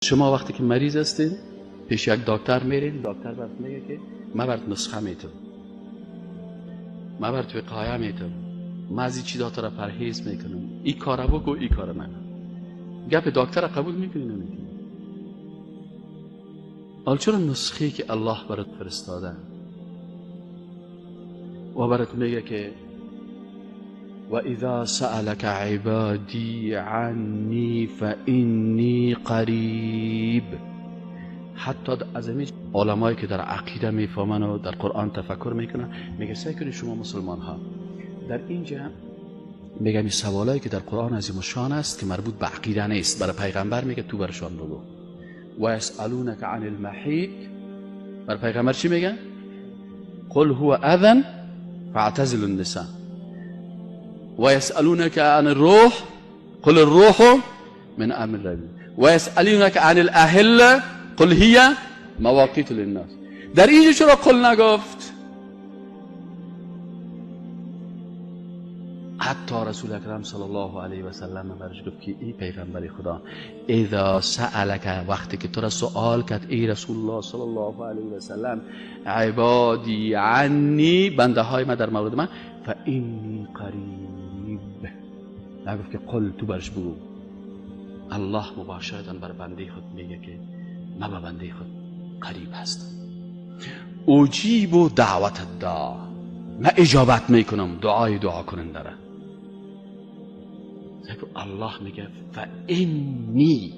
شما وقتی که مریض هستین پیش یک دکتر میرین، دکتر برات میگه که من برات نسخه میتم، من برات وقایه میتم، من از این چیزا تو را پرهیز میکنم، این کارا بکو این کارا نکن. گپ دکتر را قبول میکنی نمیکنی؟ حالا چرا نسخه که الله برات فرستاده و برات میگه که و اذا سألك عبادی عنی فانی قریب، حتی از این علمایی که در عقیده میفهمن و در قرآن تفکر میکنن میگه سعی کنید شما مسلمان ها در اینجا میگم این سوالایی که در قرآن عظیم الشان است که مربوط به عقیده نیست، برای پیغمبر میگه تو برشان بگو. و یسألونک عن المحیط، برای پیغمبر چی میگه؟ قل هو اذى فاعتزلوا النساء. و یسألونک عن الروح قل الروح من امر ربی. و یسألونک عن الاهله قل هي مواقیت للناس. در اینجا چرا قل نگفت؟ حتی رسول اکرم صلی الله علیه و سلم برش گفت که ای پیغمبر خدا، اذا سألک، وقتی که تو را سوال کرد ای رسول الله صلی الله علیه و سلم، عبادی عنی، بنده های من در مورد من، فانی قریب، نگفت که قل، تو برش بگو. الله مباشرتا بر بنده خود میگه که من به بنده خود قریب هستم. اجیب و دعوت الداع، من اجابت میکنم دعای دعا کننده را. الله میگه فانی،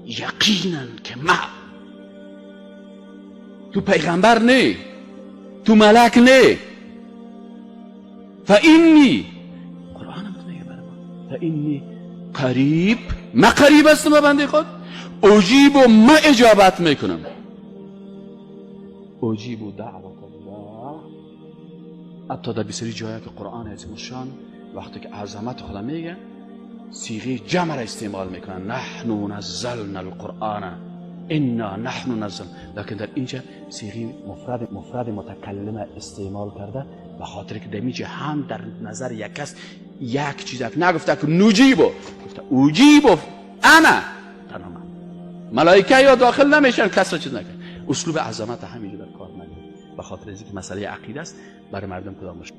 یقینا که من، تو پیغمبر نه، تو ملک نه، فانی، قرآن هم میگه برای ما فانی قریب، من قریب هستم به بنده خود، اجیب و من اجابت میکنم. اجیب دعوت الله. حتی در بسیاری جایی که قرآن عظیم الشان وقتی که عظمت خدا میگه صیغه جمع را استعمال میکنن، نحن نزلنا القرآن انا نحن نزل، لکن در اینجا صیغه مفرد متکلم استعمال کرده به خاطر که در اینجا هم در نظر یک کس یک چیز نگفته که نجیبو، گفته اجیبو انا، تنها من، ملائکه یا داخل نمیشن، کس را چیز نکن. اسلوب عظمت همینجا در کار نگیره به خاطر اینکه مسئله عقیده است برای مردم کدام مشکل.